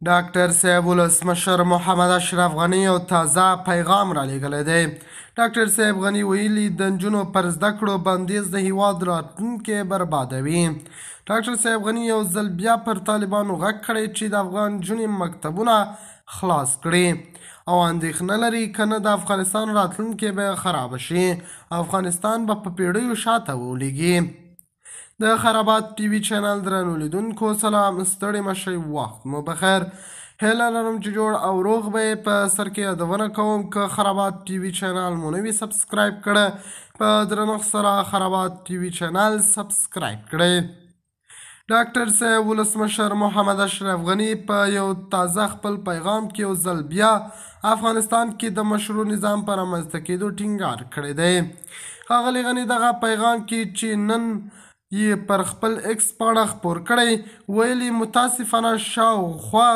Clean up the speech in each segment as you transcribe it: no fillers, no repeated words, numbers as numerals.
ډاکټر صاحب ولسمشر محمد اشرف غني یو تازه پیغام رالیږلی دی. ډاکټر صاحب غني ویلي، د نجونو پر زده کړو بندیز د هیواد راتلونکی بربادوي. ډاکټر صاحب غني یو ځل بیا پر طالبانو غږ کړی چې د افغان نجونې مکتبونه خلاص کړي او اندېښنه لري که نه د افغانستان راتلونکی به خراب شي، افغانستان به په پیړیو شاته ولیږي. د خرابات ټي وي چینل درنو لیدونکو سلام، ستړي مه شئ، وخت مو بخیر. هیله لرم چې جوړ او روغ به یې. په سر کې یادونه کوم، که خرابات ټي وي چینل مو نه وي سبسکرایب کړی، په درنښت سره خرابات ټي وي چینل سبسکرایب کړئ. ډاکټر صاحب ولسمشر محمد اشرف غني په یو تازه خپل پیغام کې یو ځل بیا افغانستان کې د مشروع نظام پر رامنځته کېدو ټینګار کړی دی. ښاغلي غني دغه پیغام کې چې نن یې پر خپل ایکس پاڼه خپور کړی، ویلي، متاسفانه شاوخوا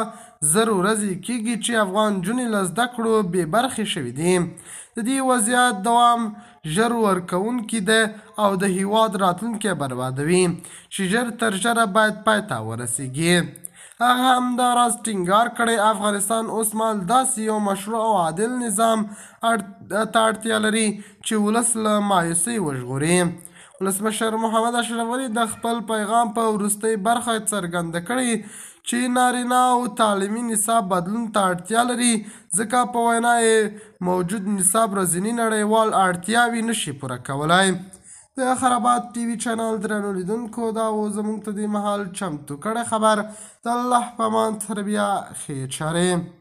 1000 ورځې کېږي چې افغان نجونې له زده کړو بې برخې شوې دي. د دې وضعیت دوام ژر ورکوونکی دی او د هیواد راتلونکی بربادوي چې ژر تر ژره باید پای ته ورسیږي. هغه همداراز ټینګار کړی، افغانستان اوسمهال داسې یو مشروع او عادل نظام ته اړتیا لري چې ولس له مایوسۍ وژغوري. ولسمشر محمد اشرف غني د خپل پیغام په وروستۍ برخه څرګنده کړې چې نارینه او تعلیمي نصاب بدلون ته اړتیا لري، ځکه په وینا یې موجود نصاب ورځني نړیوال اړتیاوې نشي پوره کولای. د خرابات ټي وي چینل درنو لیدونکو، دا و زموږ ته دې مهال چمتو کړی خبر. د الله په امان، تر بیا، ښې چارې.